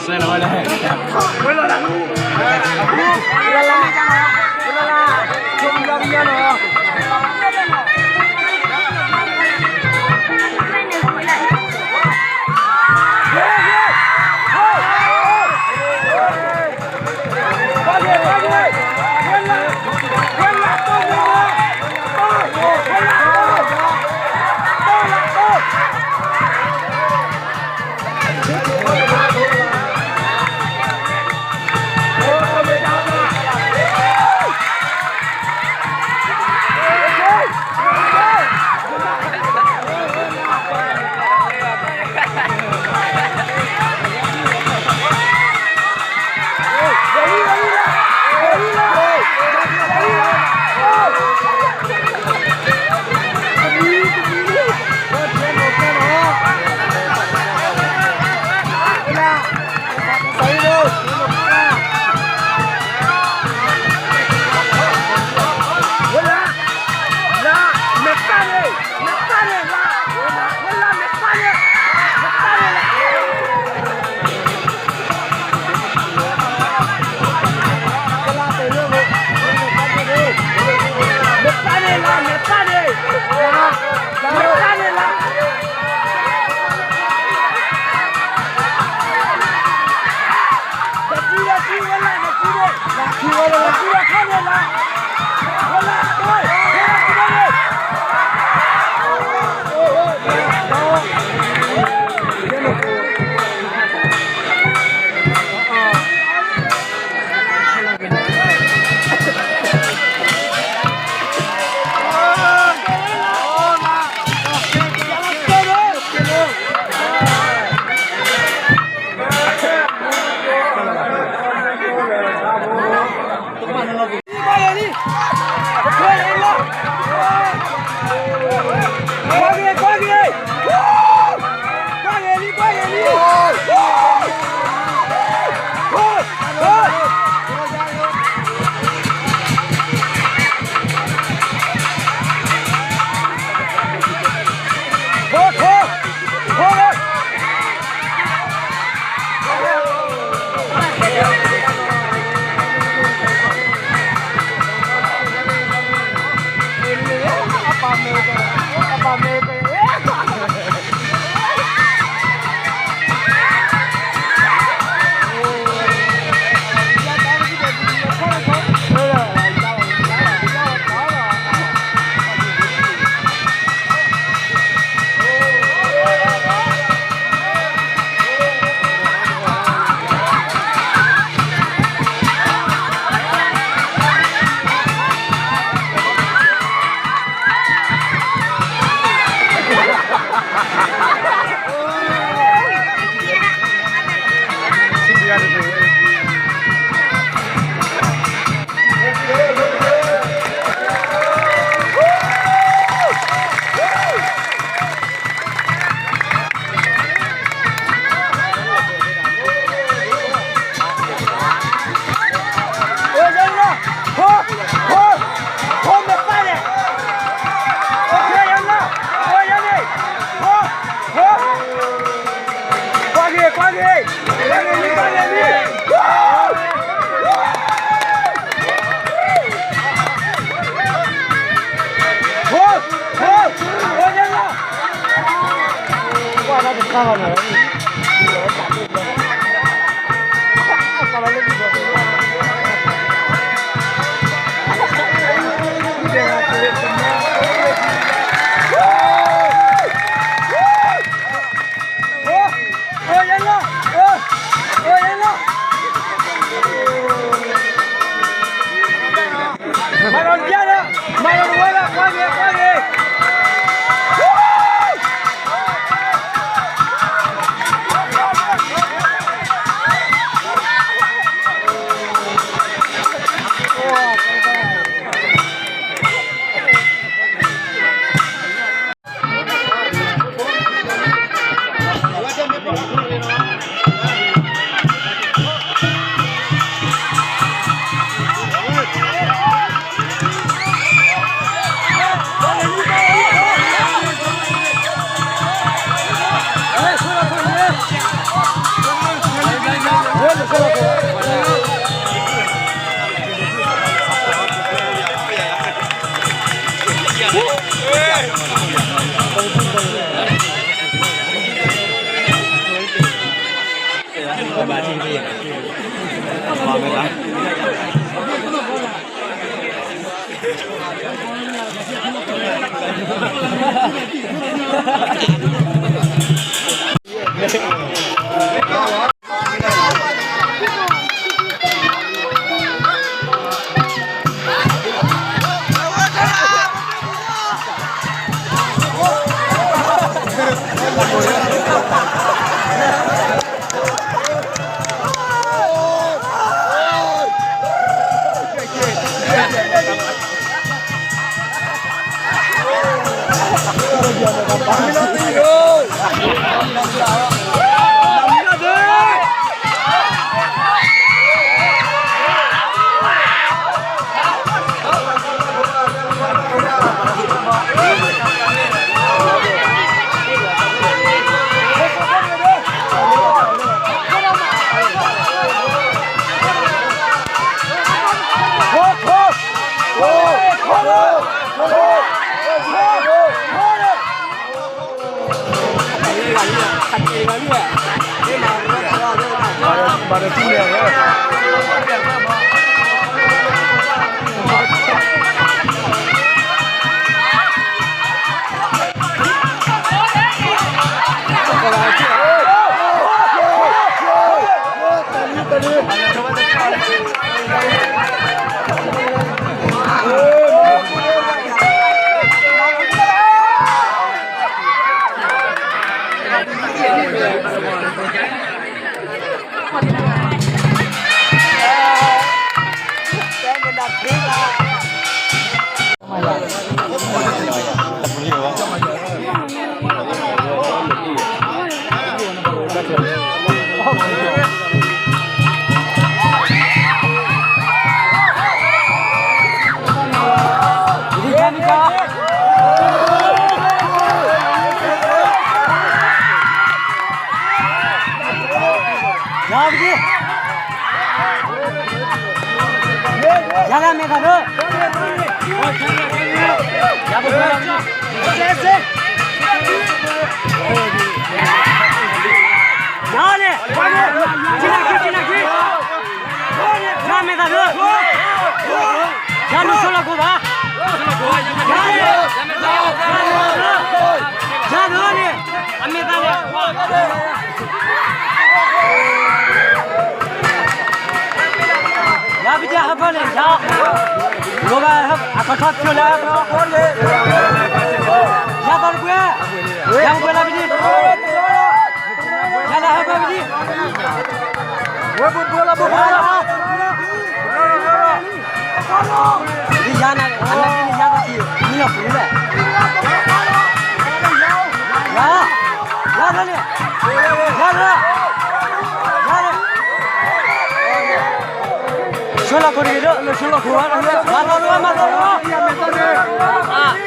ကွၢ်က့ၤ ကွၢ်က့ၤ ကွၢ်က့ၤလံ ကွၢ်က့ၤလံ ယၤလၢ ယၤမဲာ်သးဒိၣ်, ယၤပှဲၤလီၤ, ယၤန့ၣ်, ယၤမဲာ်သးဒိၣ်, ယၤနုာ်ဆိလီၤခိၣ်ဘၣ်, ယၤန့ၣ်, ယၤန့ၣ်, အမဲာ်သးန့ၣ် ယၤပယီၤဟဲဖၢန့ၣ် ယၤ, လိၣ်ဘၣ်အကထီၣ်ဖျိလၢ, ယၤသီတပှဲၤ, ယၤပှဲၤလၢပဒံ, ယၤလၢဟဲဖၢပဒံ, ဝဲပှဲၤလၢပှဲၤလၢ ဒ်ယၤန့ၣ် အနၢ်ဒ်န့ၣ် ယၤကထံၣ် မံလီၤပူၤလဲၣ်, ယၤ, ယၤလၢန့ၣ်, ယၤလၢ, ယၤန့ၣ်, ဆိလီၤခိၣ်တဂ့ၤဒီး ဆိလီၤခိၣ်, မၤသီတဂ့ၤ မၤသီတဂ့ၤ, အါ